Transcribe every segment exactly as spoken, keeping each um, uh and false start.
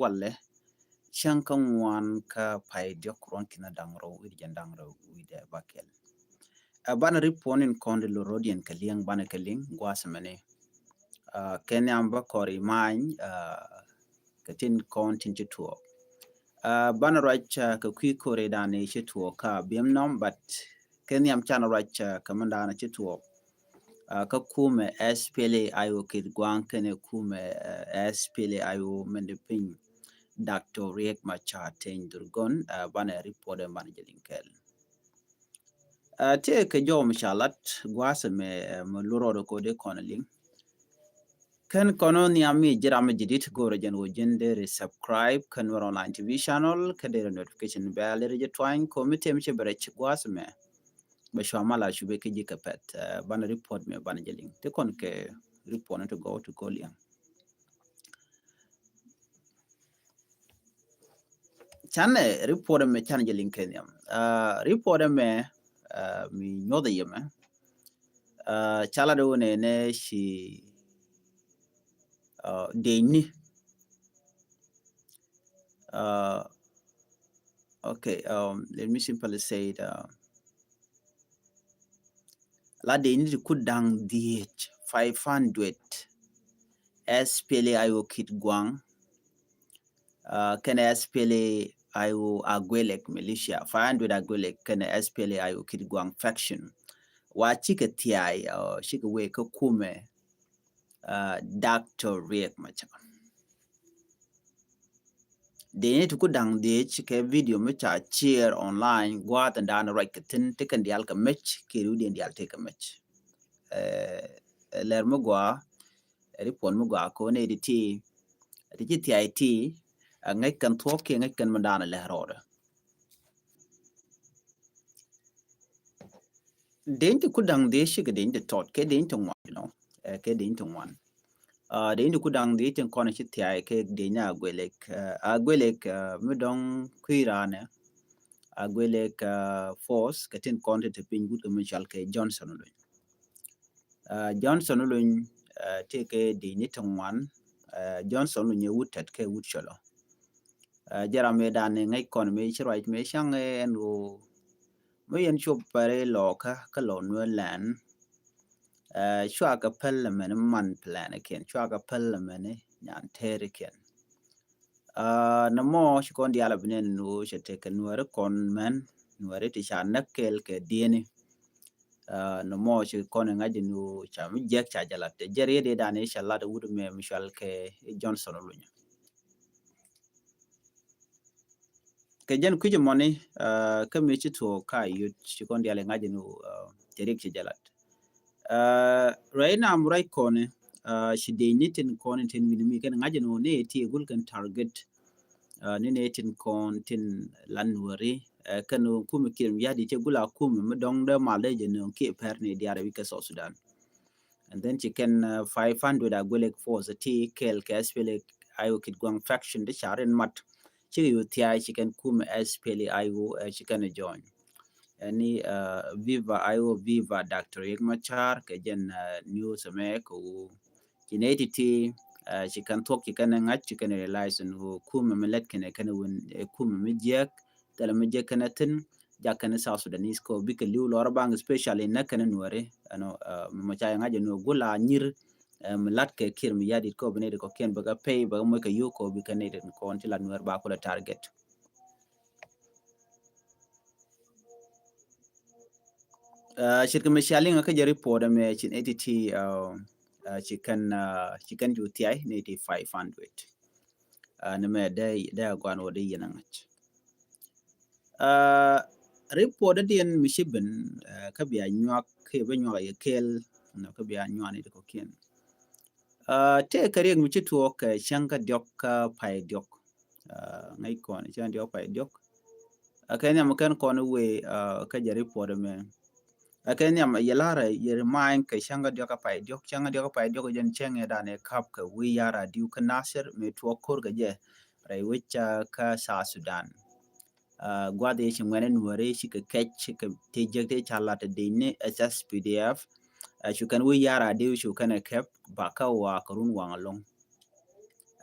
walɛ cäŋ kä ŋuan kä pay diɔk ruɔ̱n ki̱n da̱ŋ rɛw wi̱cdɛ jiɛn da̱ŋ rɛw wi̱cdɛ bäkɛl. Ɛ banɛ report in kɔn di lorodiɛn kɛ liŋ banɛ kɛ liŋ gua̱a̱th mɛni. Ɛ kɛ nhiam bä kɔri many ɛ kɛ tin kɔn tin ci tuɔɔk. Ɛ banɛ ruac ɛ kɛ kui̱ kori dani ci tuɔɔk ka biɛm nɔm, but kɛ nhiam canɛ ruac ɛ kɛ mɛn dani ci tuɔɔk. Ɛ kä kumɛ S P L A I O kit gua̱a̱ŋ kɛnɛ kumɛ ɛ S P L A I O mɛn di piny Doctor Riek Machar Teny Dhurgon. Ɛ banɛ report in banɛ jɛ liŋ kɛl. Ɛ tëë kɛ jɔw mi ca lat gua̱a̱th mɛ ɛ mɛ lurɔɔdɛ kodi kɔn liŋ. Kɛn kɔn ni ami jiram mi jidit go̱o̱rɛ jɛn wä jɛn deri subscribe kɛn wä online T V channel kɛ deri notification bell deri jɛ twany ko mi tëë mi cɛ bɛ rɛc gua̱a̱th mɛ. Bɛ cua mal a cupɛ kä ji̱ kɛ pɛth ɛ banɛ report mɛ banɛ jɛ liŋ ti kɔn kɛ report ni ti gɔw ti gɔw liŋ. Canɛ report mɛ canɛ jɛ liŋ kɛ nhiam. Ɛ report mɛ ɛ mi nyuɔth yɛ mɛ ɛ ca la di wunɛ nɛ ci ɛ deni. Ɛ okay, um, let me simply say it. Ɛ la deni ti ku da̱ŋ dhiec five hundred S P L A I O kit gua̱a̱ŋ ɛ kɛnɛ S P L A I O Agwelek militia, five hundred Agwelek kɛnɛ S P L A I O kit gua̱a̱ŋ faction. Wa cikɛ thiay ɛ cikɛ wee kä kumɛ ɛ Doctor Riek Machar. Deni ti ku da̱ŋ dhiec kɛ video mi ca share online gua̱a̱th in da̱a̱n ruac kɛ thi̱n ti kɛn diaal kɛ mec kɛ riw diɛn diaal ti kɛ mec. Ɛ lɛr mi gua̱a̱ ɛ report mi gua̱a̱ ko nɛ di ti ti ci thiay ti ɛ ŋäc kɛn thuɔ̱k kiɛ ŋäc kɛn mi da̱a̱n lɛr rɔɔdɛ. Deny ti ku da̱ŋ dhiec cikɛ deny ti tɔt kɛ deny ti ŋuan, you know, ɛ kɛ deny ti ŋuan. Ɛ deny ti ku da̱ŋ dhiec tin kɔn ci thiay kɛ deny Agwelek ɛ Agwelek ɛ mi dɔ̱ŋ kui̱ ranɛ Agwelek ɛ force kɛ tin kɔn ti te piny wut kɛ mi cɔal kɛ Johnson Olony. Ɛ Johnson Olony ɛ tëë kɛ deny ti ŋuan. Ɛ Johnson Olony ɛ wut tɛt kɛ wut cɔlɔ. Ɛ jɛ ram mëë dan ni ŋäc kɔn mëë ci ruac mëë caŋ ɛn ɣöö mi yɛn cop pɛri lɔkä kä lɔ nuɛ lɛn. Ɛ cua kɛ päl ɛmɛn man plan kiɛn, cua kɛ päl ɛmɛn nyan tɛɛri kiɛn. Ɛ nɛ mɔ ci kɔn diaal a bi nɛn ni ɣöö cɛ tekɛ nuɛri kɔn mɛn nuɛri ti ca näk kɛɛl kɛ dieni. Ɛ nɛ mɔ ci kɔn ŋa̱c ni ɣöö ca mi jiɛk ca jɛ lat tɛ jɛ riet idan i̱ ca lat wut mɛ mi cual kɛ Johnson Olony. Kɛ jɛn kui̱c mɔni ɛ kä mi ci tuɔɔk ka yut ci kɔn diaal iŋa̱c ni ɣöö ɛ cɛ riɛk ci jɛ lat. Ɛ ruac nam ruac kɔni ɛ ci deny ni tin kɔni tin wi̱ni mi kɛn ŋa̱c ni ɣöö ni ti gul kɛn target. Ɛ ni ni tin kɔn tin lan nuɔri ɛ kɛn ɣöö kumɛ kiɛn wi̱i̱ adi cɛ gul a kumɛ mi dɔ̱ŋ dee mal dee jɛ nööŋ kiɛ pɛr ni diaal wi̱i̱ kɛ South Sudan. And then ci kɛn ɛ five hundred Agwelek force ti kɛɛl kɛ S P L A I O kit gua̱a̱ŋ faction ti ca rin mat. Cikɛ yo̱o̱ thia̱a̱ ci kɛn kumɛ S P L A I O ɛ ci kɛn ɛ join. Ɛni ɛ viva I O, viva Doctor Riek Machar kɛ jɛn ɛ news ɛmɛ kɛ ɣöö ci nɛy ti̱ti̱ ɛ ci kɛn thuɔ̱k ci kɛn ɛ ŋa̱c ci kɛn ɛ realize ɛn ɣöö kumɛ mi lɛt kɛn ɛ kɛn ɛ wun ɛ kumɛ mi jiɛk thilɛ mi jiɛk kɛn ɛ thi̱n jak kɛn ɛ South Sudanese kɛ ɣöö bikɛ li̱w lɔr baŋ, especially nɛ kɛn ɛ nuɔri ɛnɔ ɛ mi mɔ ca yɛ ŋa̱c ɛ nuɔr gula nyir ɛ mi la̱t kɛ Kiir Mayardit kɛ ɣöö bi nɛy ti kɔ̱kiɛn bikɛ pay bikɛ moc kɛ yio̱w kɛ ɣöö bikɛ nɛy ti kɔn ti la nuɔr ba kulɛ target. Ɛ ce̱tkɛ mi cia liŋ kä jɛ report ɛmɛ ci nɛy ti̱ti̱ ɛ ɛ ci kɛn ɛ ci kɛn ju thiay nɛy ti five hundred. Ɛ ni mɛ dee dee a guan wä dee yɛn a ŋa̱c. Ɛ report dee diɛn mi ci ben ɛ kä bia nyuak kä bia nyuak a yɛ kɛɛl nɔ kä bia nyuak nɛy ti kɔ̱kiɛn. Ɛ tëë kɛ riɛk mi ci tuɔɔk kɛ cäŋ kä diɔk kä pay diɔk. Ɛ ŋäc kɔn cäŋ diɔk pay diɔk. Ɛ kɛ nhiam kɛn kɔn wee ɛ kä jɛ report ɛmɛ. Ɛ kɛ nhiam yɛ la̱rä yɛ remind kɛ cäŋ kä diɔk kä pay diɔk, cäŋ kä diɔk kä pay diɔk jɛn cäŋ ɛ danɛ kap kɛ wi̱i̱ yar a diw kä Nasir mi tuɔɔk ko̱r kɛ jɛ rɛy wec kä South Sudan. Ɛ gua̱th i̱ ci ŋuɛ̈ni nuɔ̱ɔ̱ri cikɛ kɛc cikɛ ti jiäk ti ca lat ti di̱cni S S P D F. Ɛ cu kɛn wi̱i̱ yar a diw cu kɛn ɛ kɛp bakä wakä run waŋ ɛlɔ̱ŋ.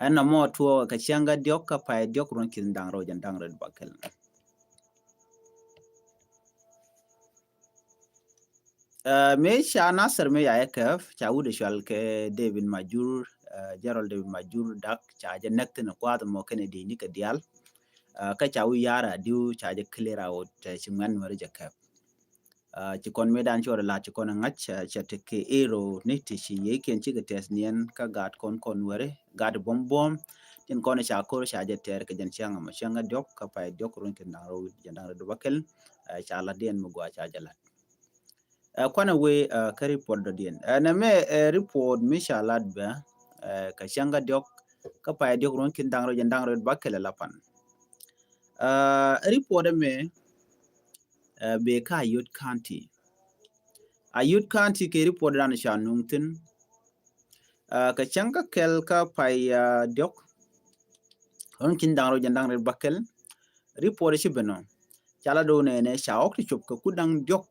Ɛn nɔmɔ tuɔɔk kɛ cäŋ kä diɔk kä pay diɔk ruɔ̱n ki̱n da̱ŋ rɛw jɛn da̱ŋ rɛw bäkɛl. Ɛ, mëë ca Nasir mëë ca jɛ käp, ca wut ɛ cɔal kɛ David Majur, ɛ, General David Majur Dak, ca jɛ näk thi̱n ɛ kuath mɔ kɛnɛ di̱i̱ni kɛ diaal. Ɛ, kä ca wut ya̱r a diw ca jɛ clear out, ɛ, ci ŋuɛ̈n Nuɛri jɛ käp. Ɛ, ci kɔn mëë dan cuɔt ɛ la̱t ci kɔn ɛ ŋa̱c, ɛ, cɛ tekɛ ero ni ti ci yiëëkiɛn cikɛ tɛth niɛn kä gaat kɔn kɔn Nuɛri, gaat buɔ̱m buɔ̱m, tin kɔn ɛ ca ko̱r ca jɛ tɛɛr kɛ jɛn cäŋ ɛmɔ cäŋ kä diɔk kä pay diɔk ruɔ̱n ki̱n da̱ŋ rɛw jɛn da̱ŋ rɛw bäkɛl, ɛ, ca la̱t diɛn mi gɔaa ca jɛ la̱t. Ɛ, kuanɛ wee, ɛ, kä report dɔ̱diɛn. Ɛ, nɛmɛ, ɛ, report mi ca lat bɛ, ɛ, kɛ cäŋ kä diɔk, kä pay diɔk ruɔ̱n ki̱n da̱ŋ rɛw jɛn da̱ŋ rɛw bäkɛl ɛ la pan. Ɛ, report ɛmɛ, ɛ, bɛ kä Ayod County. Ayod County kɛ report dan ca nuŋ thi̱n. Ɛ, kɛ cäŋ kä kɛl kä pay, ɛ, diɔk ruɔ̱n ki̱n da̱ŋ rɛw jɛn da̱ŋ rɛw bäkɛl. Report ci ben ɔ. Ca la do̱n nɛnɛ ca ɣɔk ti cop kɛ ku da̱ŋ diɔk.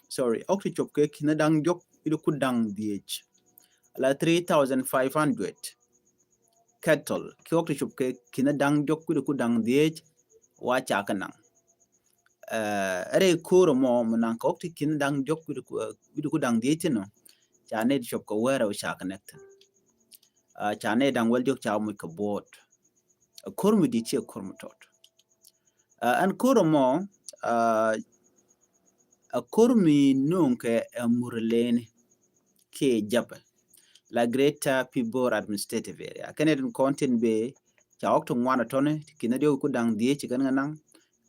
Sorry, ɣɔk ti cop kɛ ki̱n da̱ŋ diɔk wi̱cdɛ ku da̱ŋ dhieec. La three thousand five hundred cattle. Ki ɣɔk ti cop kɛ ki̱n da̱ŋ diɔk wi̱cdɛ ku da̱ŋ dhieec wa ca kɛ naŋ. Ɛ, rɛy ko̱r mɔ mi naŋ kɛ ɣɔk ti ki̱n da̱ŋ diɔk wi̱cdɛ ku, ɛ, wi̱cdɛ ku da̱ŋ dhieec thi̱n ɔ. Ca nɛy ti cop kɛ wäl rɛw ca kɛ näk thi̱n. Ɛ, ca nɛy da̱ŋ wäl diɔk ca muc kɛ buɔɔt. Ɛ ko̱r mi di̱t ci ɛ ko̱r mi tɔt. Ɛ, ɛn ko̱r mɔ, ɛ, ɛ ko̱r mi nuŋ kɛ ɛ Murleni kiɛ Jɛpɛ. La Greater Pibor Administrative Area. Kɛnɛ tin kɔn tin bɛ ca ɣɔk ti ŋuan ɛ tɔni, ti ki̱n diɔk ku da̱ŋ dhieec ci kɛn kɛ naŋ,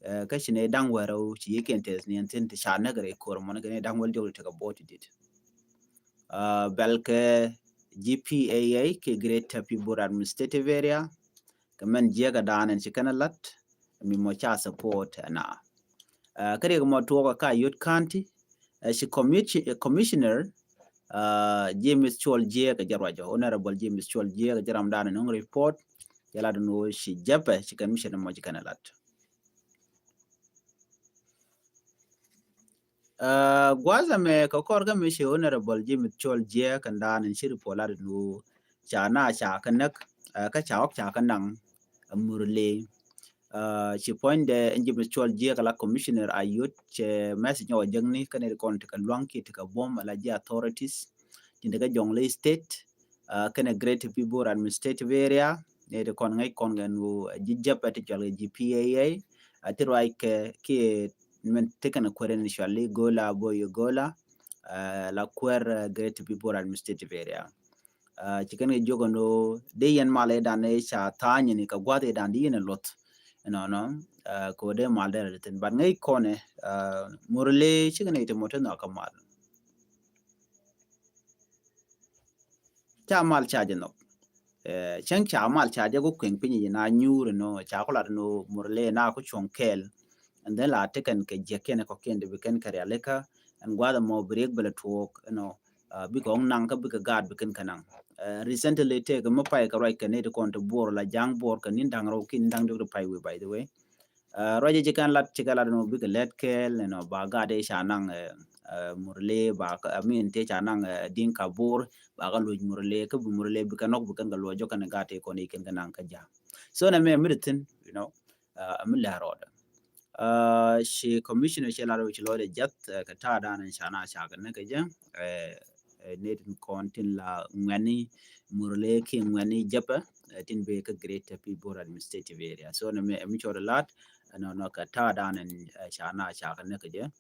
ɛ, kä ci nɛy da̱ŋ wäl rɛw ci yiëëkiɛn tɛth niɛn thi̱n ti ca näk rɛy ko̱r mɔ ni kɛnɛ da̱ŋ wäl diɔk ti tekɛ buɔɔt ti di̱t. Ɛ, bɛl kɛ G P A A kɛ Greater Pibor Administrative Area. Kɛ mɛn jiɛk ɛ da̱a̱n ɛn ci kɛn ɛ la̱t mi mɔ ca support ɛna. Ɛ, kä riɛk mɔ tuɔɔk ɛ kä Ayod County, ɛ, ci commis-, ɛ, commissioner, ɛ, James Cuɔl Jiɛk ɛ jɛ ruacɔ, Honorable James Cuɔl Jiɛk ɛ jɛ ram da̱a̱n ɛn nuŋ report, jɛ lat ɛn ɣöö ci Jɛpɛ ci kɛn mission mɔ ci kɛn ɛ la̱t. Ɛ, gua̱a̱th ɛmɛ kɛ kɔr kä mi ci Honorable James Cuɔl Jiɛk kɛn da̱a̱n ɛn ci report lat ɛn ɣöö ca na ca kɛ näk, ɛ, kä ca ɣɔk ca kɛ naŋ, ɛ, Murle. Ɛ, ci puɔ̱nydɛ ɛn James Cuɔl Jiɛk ala commissioner Ayod cɛ message nyɔk a jäkni kɛnɛ ti kɔn ti kɛ lua̱ŋ kiɛ ti kɛ buɔ̱m ala ji̱ authorities tin ti kɛ Jonglei State, ɛ, kɛnɛ Greater Pibor Administrative Area, nɛ ti kɔn ŋäc kɔn kɛ nu, ɛ, ji̱ Jɛpɛ ti cɔl kɛ G P A A, ɛ, ti ruac kɛ kiɛ min ti kɛn kuɛr in cɔal i̱ Gola, Boy Gola, ɛ, la kuɛr, ɛ, Greater Pibor Administrative Area. Ɛ, ci kɛn kɛ jiök ɛn ɣöö dee yɛn mal ëëdan ëë ca tha̱a̱ny ni kɛ gua̱th ëëdan di yɛn ɛ luɔth. Ɛnɔnɔ, ɛ, kɛ ɣöö dee mal dee rɛl thi̱n. But ŋäc kɔnɛ, ɛ, Murle cikɛ nɛy ti mɔ ti nhɔakä mal. Ca mal ca jɛ nhɔk. Ɛ, cäŋ ca mal ca jɛ ku kueŋ piny i̱ na nyuur ɛnɔ, ca ku lat ɛnɔ Murle na ku cuɔ̱ŋ kɛɛl. And then la tekɛn kɛ jiɛkiɛn kɔkiɛn ti bi kɛn kɛ rialikä. Ɛn gua̱th ɛmɔ bi riɛk bɛ lɛ tuɔɔk, you know, ɛ, bikɛ ɣɔ̱ŋ naŋ kä bikɛ gaat bi kɛn kɛ naŋ. Ɛ, recently tëëkɛ mi pay kɛ ruac kɛ nɛy ti kɔn ti buɔr la ja̱a̱ŋ buɔr kɛ ni̱n da̱ŋ rɛw kiɛ ni̱n da̱ŋ diɔk ti pay wee, by the way. Ɛ, ruac ɛ ci kɛn lat, ci kɛn lat ɛn ɣöö bikɛ lɛt kɛɛl, you know, ba gaat ëë ca naŋ, ɛ, ɛ, Murle, ba kä, I mean, tëë ca naŋ, ɛ, Dinka Bor, ba kä luc Murle, kä bi Murle bikɛ nɔk bi kɛn kɛ luɔc jɔk kɛn gaat tëë kɔn i̱ kɛn kɛ naŋ kä ja̱a̱ŋ. So nɛ mɛ mi di thi̱n, you know, ɛ, mi lɛ rɔɔdɛ. Ɛ, ci commissioner ci lar ci lɔcdɛ jiath, ɛ, kɛ ta̱a̱ da̱a̱n ca na ca kɛ näk kɛ jɛ, ɛ, ɛ, nɛy tin kɔn tin la ŋuɛ̈ni Murle kiɛ ŋuɛ̈ni Jɛpɛ, ɛ, tin bee kä Greater Pibor Administrative Area. So nɛ mɛ mi cɔɔd lat, ɛ, nɔnɔ kɛ ta̱a̱ da̱a̱n, ɛ, ca na ca kɛ näk kɛ jɛ.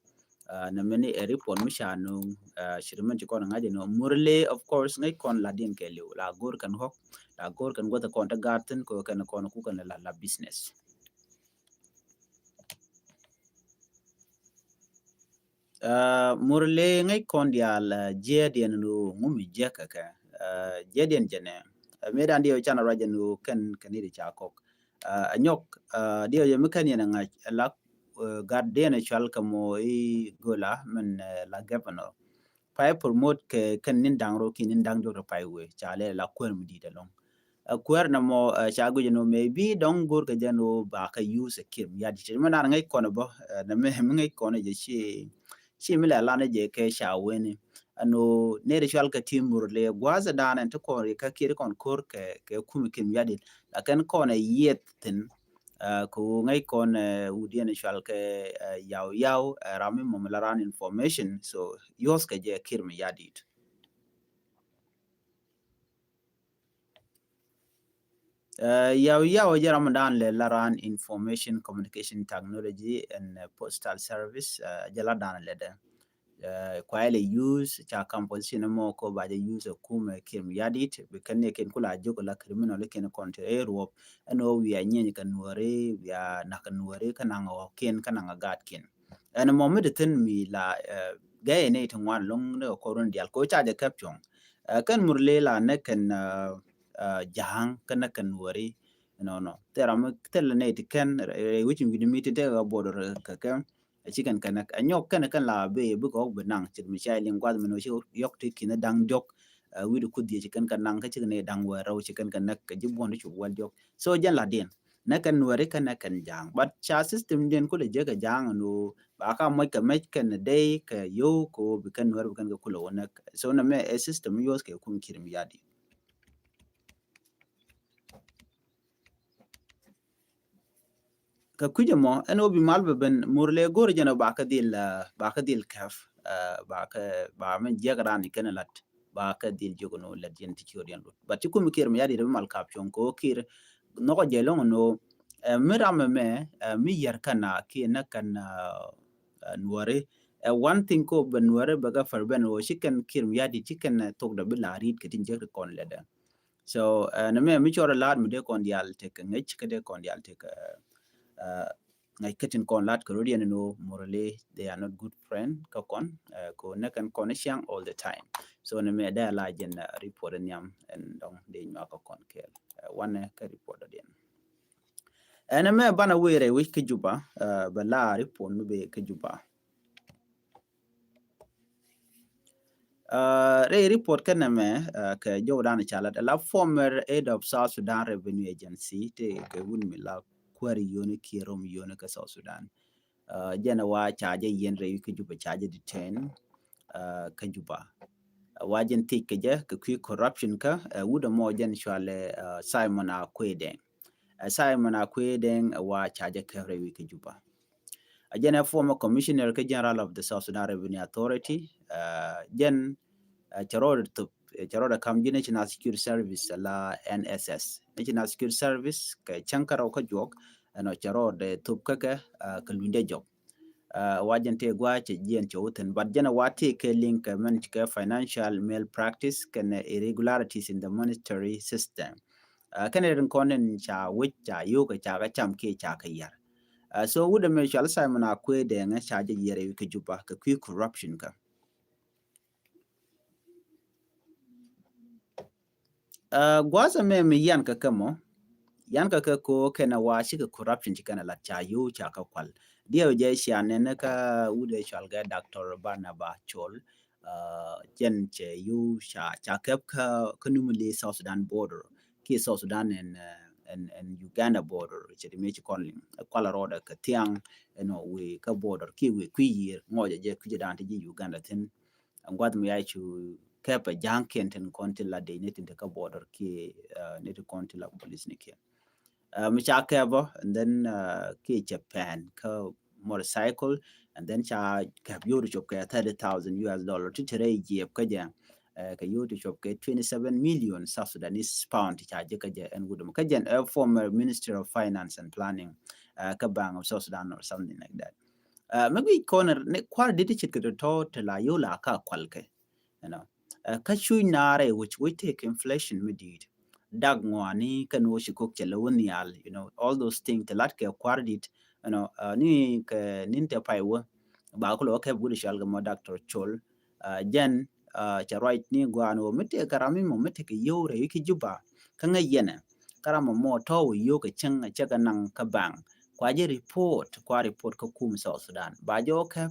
Ɛ, nɛ mɛ ni ɛ report mi ca nuŋ, ɛ, ci ri mɛn ci kɔn ŋa̱c ɛn ɣöö Murle, of course, ŋäc kɔn la diɛn kɛɛliw, la go̱o̱r kɛn ɣɔ̱k, la go̱o̱r kɛn guäth kɔn te gaat thi̱n kɛ kɛn kɔn ku kɛn la, la business. Ɛ, Murle ŋäc kɔn diaal, ɛ, jiɛɛdiɛn ni ɣöö ŋu mi jiɛk kɛ kɛ, ɛ, jiɛɛdiɛn jɛnɛ, ɛ, mëëdan diɛw can ruac jɛ ni ɣöö kɛn kɛ ni di ca kɔk. Ɛ, ɛ nyɔk, ɛ, diɛw jɛ mi kɛn yɛn ɛ ŋa̱c, ɛ, la, ɛ, gat diɛn ɛ cual kɛ mɔ i̱ Gola min, ɛ, la governor. Pay promote kɛ kɛn ni̱n da̱ŋ rɛw kiɛ ni̱n da̱ŋ diɔk rɛw pay wee, ca lɛ la kuäär mi di̱i̱t ɛlɔ̱ŋ. Ɛ, kuäär na mɔ, ɛ, ca guic ɛn ɣöö maybe dɔ̱ŋ go̱o̱r kɛ jɛn ɣöö ba kɛ use ɛ kiɛm. Ya di̱t mɛ nar ŋäc kɔn ɛ bä, ɛ, nɛ mɛ mi ŋäc kɔn ɛ jɛ ci, ci mi lɛ lan ɛ jɛ kɛ ca wen. Ɛn ɣöö nɛy ti cual kɛ ti Murle gua̱a̱th ɛ da̱a̱n ɛn ti kɔn ri kä kiɛ ti kɔn ko̱r kɛ, kɛ kum Kiir Mayardit. Lakin kɔn ɛ yieth thi̱n, ɛ, kɛ ɣöö ŋäc kɔn, ɛ, wut yɛn cual kɛ, ɛ, Yaw Yaw, ɛ, ram mi mɔm la ran information. So, yuɔth kɛ jɛ Kiir Mayardit. Ɛ, Yaw Yaw jɛ ram dan lɛ la ran information communication technology and, ɛ, postal service, ɛ, jɛ la dan lɛ dɛ. Ɛ, kuay lɛ use ca kam position mɔ ko ba jɛ use ɛ kum ɛ Kiir Mayardit, bi kɛn ni kɛn kula jok la criminal kɛn kɔn te ɛ ruɔp. Ɛn ɣöö wiaa nyieeny kɛ Nuɔri, wiaa nak kɛ Nuɔri, kä naŋ ɣɔ̱kiɛn, kä naŋ ɛ gaatkiɛn. Ɛn mɔ mi ti thi̱n mi la, ɛ, gɛy ni ti ŋuan loŋ ni kɛ kɔr run dial ko ca jɛ kɛp cuɔ̱ŋ. Ɛ, kɛn Murle la ni kɛn, ɛ, ɛ, Ja̱a̱ŋ, kä ni kɛn Nuɔri. Nɔ, nɔ. Thil ram mi thil ni ti kɛn, ɛ, wi̱c mi wi̱c mi ti tekɛ border kɛ kɛ. Ɛ ci kɛn kɛn ɛ nyɔk kɛn kɛn la bi, bi kɛ ɣɔk bi naŋ, ci mi ca liŋ gua̱th mi ni wä ci yɔk ti ki̱n da̱ŋ diɔk, ɛ, wi̱c di kuth dhiec ci kɛn kɛ naŋ, kä ci kɛn da̱ŋ wä rɛw ci kɛn kɛ näk, kɛ ji̱ buɔ̱n di cop wäl diɔk. So jɛn la diɛn. Nɛ kɛn Nuɛri kä nɛ kɛn Ja̱a̱ŋ. But ca system diɛn kulɛ jek kɛ Ja̱a̱ŋ ɛn ɣöö ba ka moc kɛ mec kɛn dee kɛ yio̱w kɛ ɣöö bi kɛn Nuɛri bi kɛn kɛ kulɛ wä näk. So nɛ mɛ ɛ system yuɔth kɛ kum Kiir Mayardit. Kɛ kui̱c ɛmɔ ɛn ɣöö bi mal bɛ ben Murle go̱o̱r jɛn ɣöö ba kä dhil, ɛ, ba kä dhil kɛp, ɛ, ba kä, ba mɛ jiɛk raan i̱ kɛn lat. Ba kä dhil jiök ɛn ɣöö lɛt yɛn ti ciöt yɛn lut. But ci kum Kiir Mayardit bi mal kap cuɔ̱ŋ kɛ ɣöö Kiir nhɔkɔ jɛ lɔ̱ŋ ɛn ɣöö, ɛ, mi ram ɛmɛ, ɛ, mi yɛr kä na kiɛ nä kɛn, ɛ, ɛ, Nuɛri. Ɛ, one thing ko bɛ Nuɛri bɛ kɛ fär ben ɣöö ci kɛn Kiir Mayardit ci kɛn, ɛ, thok dɔ bi la ri̱t kɛ tin jek ri kɔn lɛt dɛ. So, ɛ, nɛ mɛ mi cɔr lat mi dee kɔn dial tek kɛ ŋäc kä dee kɔn dial tek kɛ, ɛ, ŋäc kä tin kɔn lat kɛ rot yɛn ni Murle, they are not good friend kä kɔn, ɛ, kɛ nɛ kɛn kɔn ciaŋ all the time. So nɛ mɛ dee la jɛn, ɛ, report nhiam ɛn dɔŋ dee nyuak kä kɔn kɛɛl. Ɛ, wanɛ kä report dɔ diɛn. Ɛn mɛ banɛ wee rɛy wi̱c kä Juba, ɛ, bɛ la report mi bɛ kä Juba. Ɛ, rɛy report kɛnɛ mɛ, ɛ, kɛ jɔw dan ca lat, la former head of South Sudan Revenue Agency, te kɛ wun mi la kuäär yio̱ni kiɛ rom yio̱ni kä South Sudan. Ɛ, jɛn wa ca jɛ yɛn rɛy kä Juba ca jɛ detain, ɛ, kä Juba. Ɛ, wa jɛn thiec kɛ jɛ kɛ kui̱ corruption kä, ɛ, wut ɛmɔ jɛn cualɛ, ɛ, Simon Akwei Deng. Ɛ, Simon Akwei Deng, ɛ, wa ca jɛ kɛp rɛy kä Juba. Ɛ, jɛn ɛ former commissioner kä General of the South Sudan Revenue Authority. Ɛ, jɛn, ɛ, cɛ rɔɔdɛ thop, ɛ, cɛ rɔɔdɛ kam ji̱ National Security Service la N S S. National Security Service kɛ cäŋ kärɔw kä juɔk, ɛnɔ cɛ rɔɔdɛ thop kä kɛ, ɛ, kɛ luny dee jɔk. Ɛ, wa jɛn tëë gua̱a̱ cɛ jiɛn cɛ wä thi̱n, but jɛn ɛ wa tëë kɛ liŋ kɛ mɛn kɛ financial malpractice kɛnɛ irregularities in the monetary system. Ɛ, kɛnɛ rin kɔn in ca wec ca yio̱w kɛ ca kɛ cam kiɛ ca kɛ yar. Ɛ, so wut ɛmɛ cual Simon Akwei Deng ɛ ca jɛ yɛr ɛ wi̱i̱ kɛ Juba kɛ kui̱ corruption kä. Ɛ, gua̱a̱th ɛmɛ mi yan kɛ kɛ mɔ, yan kɛ kɛ ko kɛnɛ wa cikɛ corruption ci kɛnɛ lat ca yio̱w ca kɛ kual. Diɛw jɛ cia nɛn kä wut ɛ cual kɛ Doctor Barnaba Col. Ɛ, jɛn cɛ yio̱w ca, ca kɛp kä, kä numili South Sudan border kiɛ South Sudan ɛn, ɛ, ɛn, ɛn Uganda border, cɛ ti mi ci kɔn liŋ. Ɛ, kual rɔɔdɛ kɛ thiaŋ, ɛnɔ wee kä border kiɛ wee kui̱ yiër ŋɔcɛ jɛ kui̱ jɛ dan ti ji̱ Uganda thi̱n. Ɛn gua̱th mi ya cu kɛpɛ ja̱a̱ŋkiɛn tin kɔn ti la dec ni tin ti kä border kiɛ, ɛ, ni ti kɔn ti la police ni kiɛn. Ɛ, mi ca kɛpä, and then, ɛ, kiɛ cɛ pɛn kä motorcycle, and then ca kɛp yio̱w ti cop kɛ thirty thousand U S dollar ti te rɛy jiɛp kä jɛ. Ɛ, kɛ yio̱w ti cop kɛ twenty seven million South Sudanese pound ti ca ji̱ kä jɛ ɛn wut ɛmɔ. Kä jɛn ɛ former Minister of Finance and Planning, ɛ, kä Bank of South Sudan or something like that. Ɛ, mi guic kɔn ni kua̱r dit ti ce̱tkɛ tɔ̱tɔ̱ ti la yio̱w la ka kual kɛ. You know, ɛ, kä cuc naarɛ wec wec tëëk inflation mi di̱i̱t. Dak ŋuani kɛn wä ci kok cɛ lɛ wä nhial, you know, all those things ti lat kɛ kua̱r di̱t, you know, ɛ, ni kɛ nin tɛ pay wä. Ba kulɛ wä kɛp wut cual kɛ mɔ Doctor Col. Ɛ, jɛn, ɛ, cɛ ruac ni gua̱a̱n wä mi tëëk kɛ ram mi mɔ mi tëëk kɛ yio̱w rɛy wi̱i̱ kä Juba. Kä ŋäc yɛnɛ. Kä ram mɔ mɔ tɔ̱ wä yio̱w kɛ cäŋ cɛ kɛ naŋ kä bank. Kua jɛ report, kua report kä kum South Sudan. Ba jɛ wä kɛp,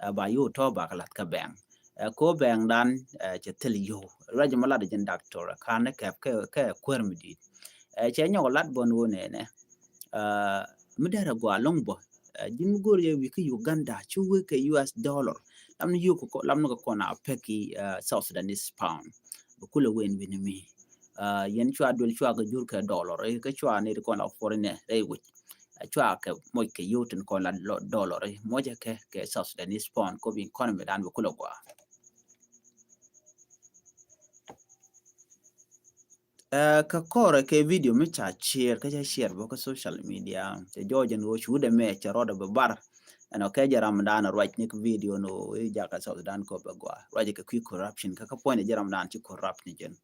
ɛ, ba yio̱w tɔ̱ ba kɛ lath kä bank. Ɛ, ko bɛŋdan, ɛ, cɛ thil yio̱w. Ruac mɔ lat jɛn doctor, ɛ, ka̱n ni kɛp kɛ, kɛ kuäär mi di̱i̱t. Ɛ, cɛ nyɔk lat bä ni wä nɛnɛ. Ɛ, mi derɛ gɔaa lo̱ŋ bä. Ɛ, ji̱n mi go̱o̱r yɛ wi̱i̱ kä Uganda, cu wek kɛ U S dollar. lam ni yuk kɔ, lam ni kɔ kɔn a pek i, uh, South Sudanese pound. Bɛ kulɛ wen wini mi. Uh, yɛn cua duel cua kɛ jur kɛ dollar, eh, kɛ cua ni di kɔn la foreign rɛy wic. Uh, cua kɛ moc kɛ yuk tin kɔn la dollar, eh, moc kɛ kɛ South Sudanese pound, kɔ bi economy dan bɛ kulɛ gua. Uh, kɛ kɔrɛ kɛ video mi ca share, kɛ ca share bä kɛ social media. Cɛ jɔɔc ɛn ɣöö cu wut ɛmɛ cɛ rɔɔdɛ bɛ bar. Ɛnɔ kɛ jɛ ram dan ruac ni kɛ video ni ɣöö i̱ jakä South Sudan kɔ bɛ gɔaa. Ruac kɛ kui̱ corruption, kɛ kɛ puɔ̱ny jɛ ram dan ci corrupt ni jɛn.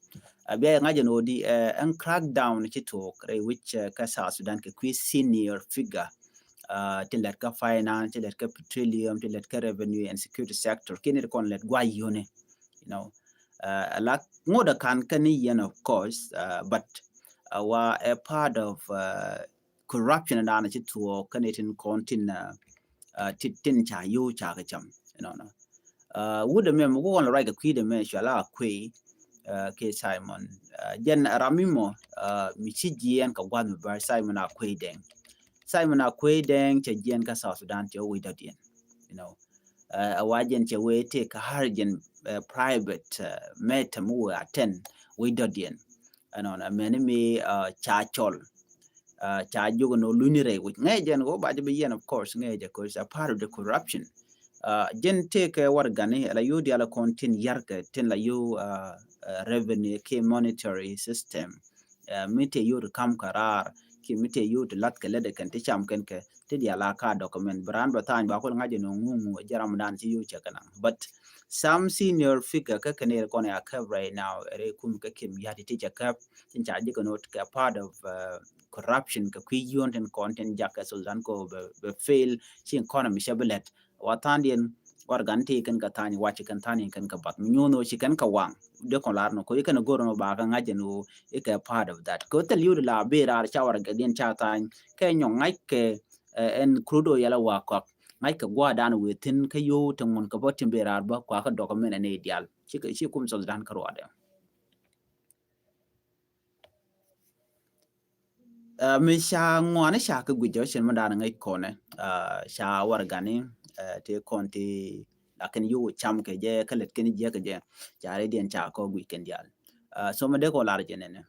Uh, bia yɛ ŋa̱c ɛn ɣöö di, uh, ɛn crackdown ci tuɔɔk rɛy wi̱c, uh, kɛ South Sudan kɛ kui̱ senior figure. Uh, tin lɛt kɛ finance, tin lɛt kɛ petroleum, tin lɛt kɛ revenue and security sector. Kiɛ ni ti kɔn lɛt guay yoni. You know, uh, la ŋot a kan kɛ ni yɛn, of course, uh, but, uh, wa a part of, uh, corruption dan ci tuɔɔk kɛ ni tin kɔn tin, uh, uh, tin, tin ca yo̱w ca kɛ cam, you know, no. Uh, wut ɛmɛ mɛ kɔn ruac kɛ kui̱ ɛmɛ cua la Akuei, uh, kɛ Simon. Uh, jɛn ram mi mɔ, uh, mi ci jiɛɛn kɛ gua̱th mi bär Simon Akuei Deng. Simon Akuei Deng cɛ jiɛɛn kä South Sudan cɛ wec dɔ̱diɛn. You know, uh, a wa jɛn cɛ wee tëë kä har jɛn, uh, private, uh, matter mi wee attend wec dɔ̱diɛn. Ɛnɔn a mɛni mi, uh, ca cɔl. Uh, ca jok ni luny rɛy wic. Ŋɛɛ jɛn ɣöö ba jɛ bi yɛn, of course, ŋɛɛ jɛ, 'cause a part of the corruption. Uh, jɛn tëë kɛ warɛgani, ala yo̱w diaal kɔn tin yarkɛ, tin la yo̱w, uh, uh, revenue kɛ monetary system. Uh, mi tëë yo̱w ti kam kɛ raar, kɛ mi tëë yo̱w ti lath kɛ lätdɛ kɛn ti cam kɛn kɛ, ti diaal a ka document. Bi raan bɛ tha̱a̱ny ba kul ŋa̱c jɛ ni ŋuŋu jɛ ram dan ci yo̱w cɛ kɛ naŋ. But some senior figure kä kɛn ɛ kɔn ya kɛp right now, ɛ rɛy kum kä Kiir Mayardit ti cɛ kɛp, tin ca ji̱ kɛ not kɛ part of, uh, corruption kɛ kui̱ yio̱n tin kɔn tin jak kɛ Sudan kɔ bɛ, bɛ fail, ci economy cɛ bi lɛt. Wa tha̱a̱ŋdiɛn warɛgani ti kɛn kɛ tha̱a̱ny, waci kɛn tha̱a̱ny kɛn kɛ bath. Mi nyuɔ̱n ɣöö ci kɛn kɛ waŋ. Dee kɔn lar ni kɔ, i̱ kɛn go̱r ni ba kɛ ŋa̱c jɛ ni ɣöö i̱ kɛ part of that. Kɛ thil yut la bi raar ca warɛgadiɛn ca tha̱a̱ny, kɛ nyɔk ŋa̱c kɛ, eh, ɛn crude oil wa kɔak. Ŋa̱c kɛ gua̱a̱r dan wëë thi̱n kä yio̱w ti ŋun kɛ bä tin bi raar bä kua kɛ document ni diaal. Ci kɛ, ci kum Sudan kä ruaadɛ. Uh, mi ca ŋuani ca kɛ guic jɛ cin mi da̱a̱n ŋäc kɔnɛ. Uh, ca warɛgani, uh, ti kɔn ti lakin yo̱w cam kɛ jɛ kä lät kɛn jiɛ kɛ jɛ. Ca rɛydiɛn ca kɔ guic kɛn diaal. Uh, so mi dee kɔ lar jɛ nɛnɛ.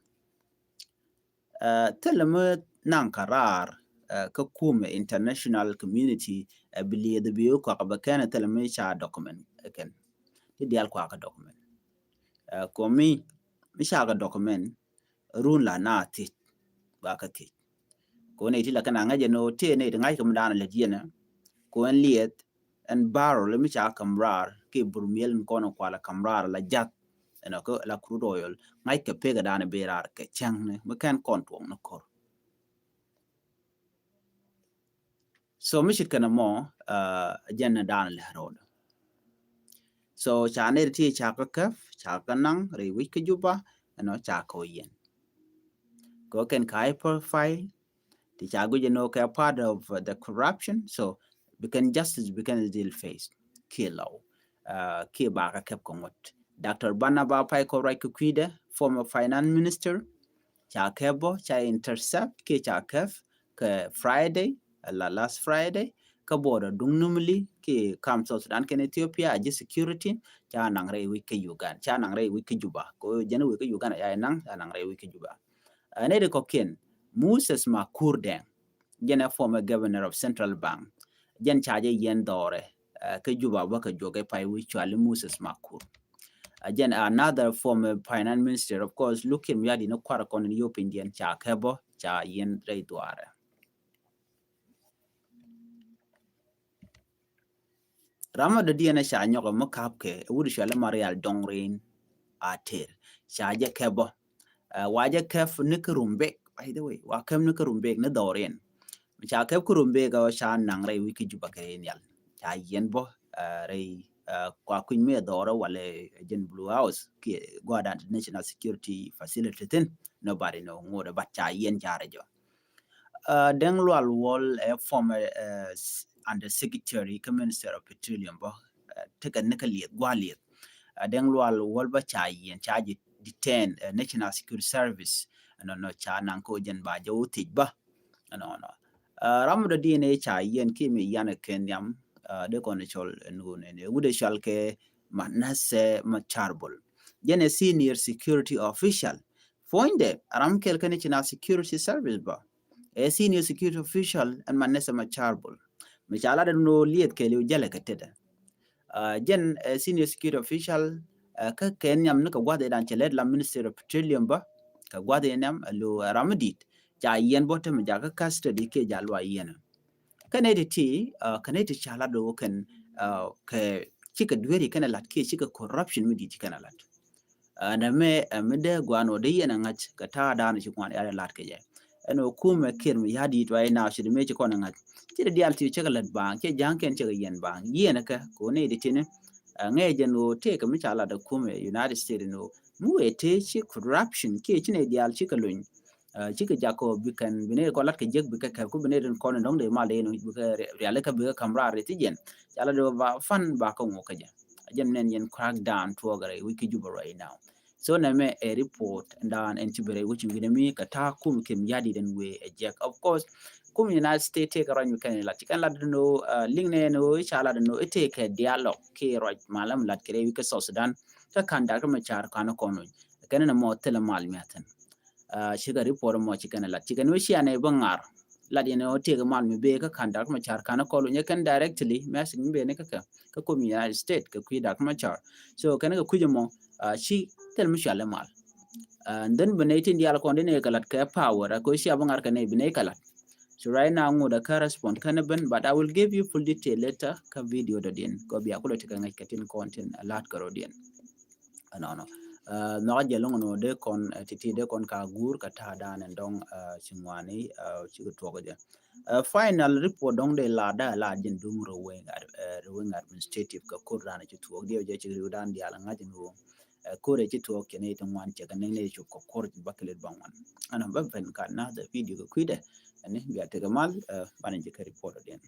Uh, thilɛ mi naŋ kɛ raar, uh, kä kumɛ international community, uh, bi lieth bi kɔak bɛ kɛn thilɛ mi ca document kɛn. Ti diaal kua kɛ document. Uh, kɔ mi, mi ca kɛ document, run la na thiec, ba kä thiec. Ko nɛ ti la kɛn a ŋäc jɛ ni ɣöö tëë nɛ ti ŋa̱c kɛ mi da̱a̱n lät yɛn ɛ. Ko ɛn lieth, ɛn barrel mi ca käm raar, kɛ burmiel in kɔn kualɛ käm raar la jath. Ɛn ɔ kä la crude oil, ŋa̱c kɛ pek ɛ da̱a̱n bi raar kɛ cäŋ ni, mi kɛn kɔn tuɔŋ ni ko̱r. So mi cit kɛn ɛmɔ, uh, jɛn ni da̱a̱n lɛ ro̱o̱dɛ. So ca nɛy ti ca kɛ käp, ca kɛ naŋ rɛy wi̱c kä Juba, ɛnɔ ca kɛ wä yɛn. Kɛ kɛn ka high profile, ti ca guic ɛnɔ kɛ part of, uh, the corruption. So bi kɛn justice, bi kɛn deal face kiɛ lɔw. Uh, kiɛ ba kɛ käp kɛ ŋuɔ̱t. Doctor Barnaba Apaikɔ ruac kɛ kui̱dɛ, former finance minister, ca käp bɔ, ca intercept kiɛ ca käp kɛ Friday, la last Friday, kä border duŋ Nimule kiɛ kam South Sudan kɛnɛ Ethiopia, a ji̱ security, ca naŋ rɛy wi̱c kä Uganda, ca naŋ rɛy wi̱c kä Juba. Ko jɛn wi̱c kä Uganda ca naŋ, ca naŋ rɛy wi̱c kä Juba. Uh, nɛy ti kɔ̱kiɛn, Moses Makur Deng, jɛn ɛ former governor of Central Bank. Jɛn ca jɛ yɛn dhɔrɛ, uh, kä Juba bä kɛ juɔk ɛ pay wi̱c cuali Moses Makur. Uh, jɛn another former finance minister, of course, Lukiɛ Miadi ni kuarɛ kɔn in yop in diɛn ca kɛ bɔ, ca yɛn rɛy dhuaarɛ. Ram mi dɔ̱diɛn ɛ ca nyɔk ɛ mi kap kɛ, ɛ wut cuali Marial Dɔŋ Rin Ater. Ca jɛ kɛ bɔ. Uh, wa jɛ kɛp ni kä Rumbek, by the way, wa kɛp ni kä Rumbek ni dhɔriɛn. Ca kɛp kä Rumbek ɔ ca naŋ rɛy wi̱c kä Juba kɛ rɛy nhial. Ca yɛn bɔ, uh, rɛy, uh, kua kui̱ny mi dhɔrɛ walɛ jɛn Blue House kiɛ guadan National Security Facility thin. Nobody know ŋot, but ca yɛn ca rɛ jɔ. Uh, Deng Lual Wol, uh, former, uh, s-, under secretary kä Minister of Petroleum bɔ, uh, tekɛ ni kä lieth, gua lieth. Uh, Deng Lual Wol bä ca yɛn, ca ji̱ detain, uh, National Security Service. Ɛnɔ nɔ ca naŋ ko jɛn ba jɛ wä thiec bä. Ɛnɔ nɔ. Uh, ram dɔ̱diɛn ɛ ca yɛn ki mi yan ɛ kɛ nhiam, Dee kɔn cɔl ɛn ɣöö nɛn ɛ wut ɛ cɔal kɛ Manasseh Machar Bol. Jɛn ɛ senior security official. Puɔ̱nydɛ ram kɛl kɛn ci na security service bä. Ɛ senior security official ɛn Manasseh Machar Bol. Mi ca lat ɛn ɣöö liɛth kɛɛliw jälɛ kɛ tetdɛ. Jɛn ɛ senior security official kä kɛ nhiam ni kɛ gua̱th ëëdan cɛ lɛt la Ministry of Petroleum bä. Kɛ gua̱th ëë nhiam ɛ lo ɛ ram mi di̱i̱t ca yiɛn bä te mi jakä custody kiɛ ja luac yiɛn. Kɛn ëë ti ti kɛn ëë ti ca lat ɣöö kɛn kɛ cikɛ dueeri kɛn ɛ lat kiɛ cikɛ corruption mi di̱i̱t ci kɛn ɛ lat. Nɛ mɛ mi dee gua̱a̱n ɣöö dee yɛn ɛ ŋa̱c kɛ ta̱a̱ da̱a̱n ci kuan ɛ lat kɛ jɛ. Ɛn ɣöö kumɛ Kiir mi ya̱ di̱i̱t wa inɔ ci di mëë ci kɔn ɛ ŋa̱c ci di diaal ti cɛ kɛ lät baaŋ cɛ ja̱ŋ kɛn cɛ kɛ yɛn baaŋ yiɛn ɛ kɛ kɛ ɣöö nɛy di tini. Ŋɛɛ jɛn ɣöö tëëkɛ mi ca lat ɛ kumɛ United States ni ɣöö mi wëë tëë ci corruption kiɛ ci nɛy diaal ci kɛ lony. Cikɛ jak kɛ ɣöö bi kɛn bi nɛy kɔn lat kɛ jek bi kɛ kɛp ku bi nɛy tin kɔn in dɔ̱ŋ dee mal dee in bikɛ riali kɛ bikɛ ka̱m raar ri ti jɛn. Ca lat dee ba fan ba kɛ ŋuɔk kɛ jɛ. Jɛn nɛn yɛn crackdown tuɔɔk rɛy wi̱c ki Juba right now. So nɛ mɛ ɛ report dan ɛn ci bi rɛy wi̱c wi̱nɛ mi kɛ ta̱a̱ kum kim ya̱di den wee ɛ jek. Of course kum United States tëëkɛ ruac mi kɛn lat ci kɛn lat dee no liŋ nɛ no i̱ ca lat dee no i̱ tëëkɛ dialogue ki ruac malam lat kɛ rɛy wi̱c kɛ South Sudan. Kä ka̱n dak kä mɛ car ka̱n kɔn wi̱c kɛn nɛ mɔ thilɛ mal mia̱thin. Cikɛ report mɔ cikɛn lat cikɛn wä cianɛ bä ŋar. Lat yɛn ɔ tëëk mal mi bee kä ka̱n dak mɛ car ka̱n kɔl wi̱nyɛ kɛn directly message mi bee ni kä kɛ kä kum United States kɛ kui̱ dak mɛ car. So kɛn kɛ kui̱ mɔ ci thil mi cual mal. And then bi nɛy tin diaal kɔn di nɛy kɛ lat kɛ power kɛ cia bä ŋar kɛ nɛy bi nɛy kɛ lat. So right now ŋut a kä respond kɛn ben but I will give you full detail later kä video dɔ diɛn kɛ bia kulɛ ti kɛ ŋäc kɛ tin kɔn tin a lat kɛ rɔ diɛn. Ɛnɔnɔ nhɔkä jɛ loŋ nɔ dee kɔn titi dee kɔn ka guur ka ta̱a̱ dan ɛn dɔŋ ci ŋuani ci kɛ tuɔk jɛ. Final report dɔŋ dee la da la jin dum rɛ wing administrative ka kur dan ci tuɔk diɛ jɛ ci riw dan dial ŋa̱c ni wong. Kur ci tuɔk ci ni ti ŋuan cɛ ka ni ni ci kɔ kur ci bakilit ba ŋuan. Ɛnɔ bɛ ben ka na the video ka kuidɛ. Ɛni bia tek mal ban jɛ ka report diɛn.